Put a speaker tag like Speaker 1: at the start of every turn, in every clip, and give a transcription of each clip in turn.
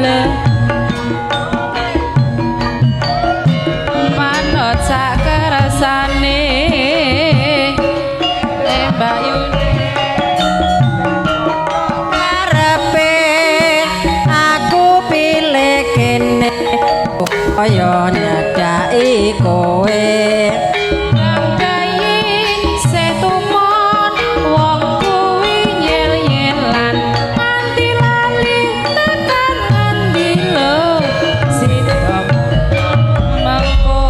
Speaker 1: Le manut sak kersane. Eh, Mbak Yuni.
Speaker 2: Karepe aku pilih kene kaya nyadaki kowe.
Speaker 1: Bang Bayi setumon wong kuwi nyel-nyelan nganti lali tekan ngendi lho sida mengko.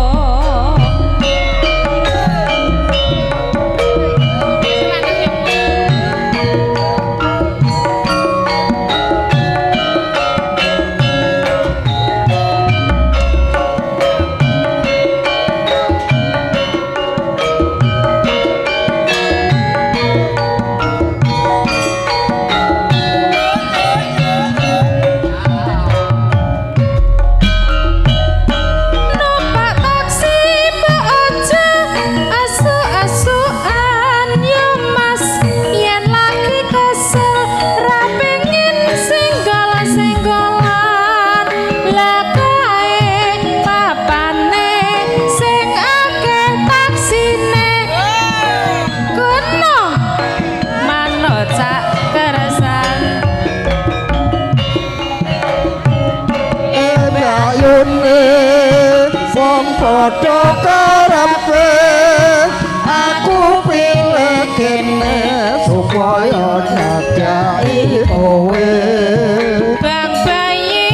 Speaker 1: Numpak taksi mbok aja asu-asuan yo Mas, yen lagi kesel ra pengin senggol-senggolan. Lah kae papane sing akeh taksine kono manut sak kersan.
Speaker 3: Mbak Yuni wong padha karepe aku pilih kene supaya nyadaki kowe.
Speaker 1: Bang Bayi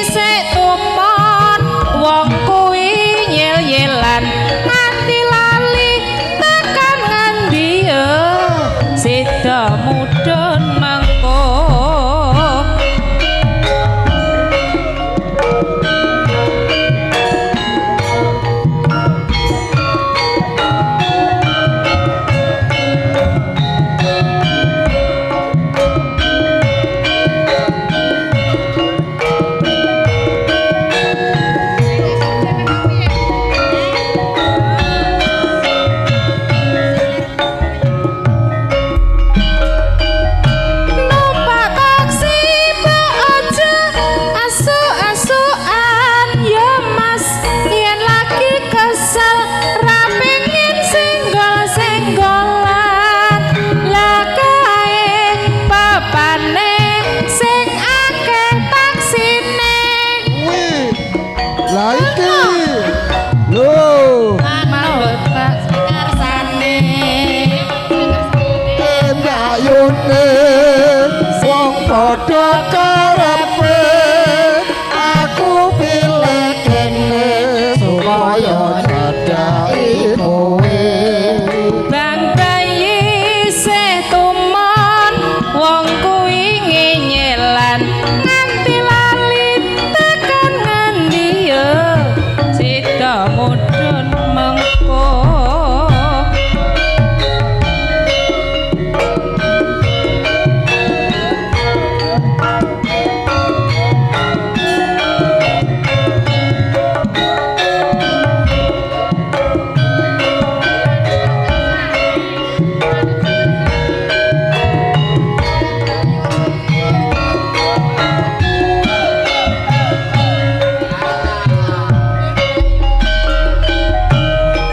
Speaker 1: sik tumon wong kuwi nyel-nyelan nganti lali tekan ngendi yo sida mudhun mengko. Numpak taksi mbok aja asu-asuan ya Mas, yen lagi kesel ra pengin senggol-senggolan. Lah kae papane sing akeh taksine.
Speaker 3: Kuwi lah iki lho.
Speaker 1: Manut tak
Speaker 2: kersane.
Speaker 3: Mbak Yuni wong padha karepe aku pilih kene supaya nyadaki kowe.
Speaker 1: Bang Bayi sih tumon wong kuwi ngenyelan nganti lali tekan ngendi yo sida mudhun mengko.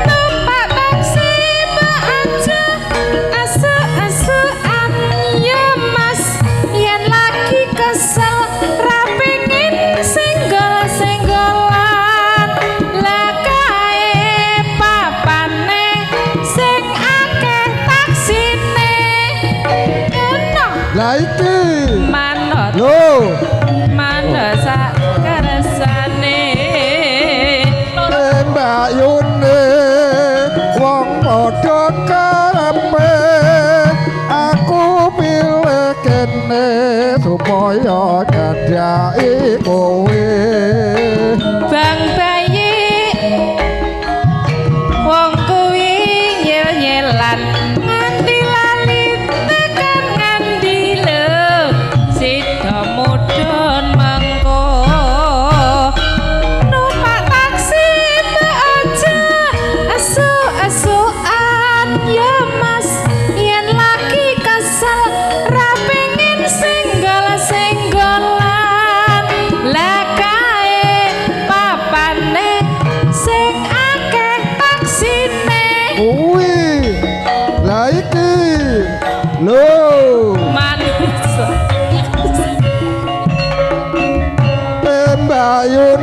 Speaker 1: Numpak taksi mbok aja asu-asuan ya Mas, yen lagi kesel ra pengin senggol-senggolan. Lah kae papane sing akeh taksine kena
Speaker 3: Lah iki
Speaker 1: manut
Speaker 3: lho.
Speaker 1: Manut sak kersane.
Speaker 3: Mbak Yuni wong padha karepe aku pilih kene supaya nyadaki kowe.
Speaker 1: Bang Bayi wong kuwi nyel-nyelan nganti lali tekan ngendi lho sida mudhun mengko. Numpak taksi mbok aja asu-asuan ya Mas, yen lagi kesel ra pengin senggol-senggolan.
Speaker 3: Mbakyune.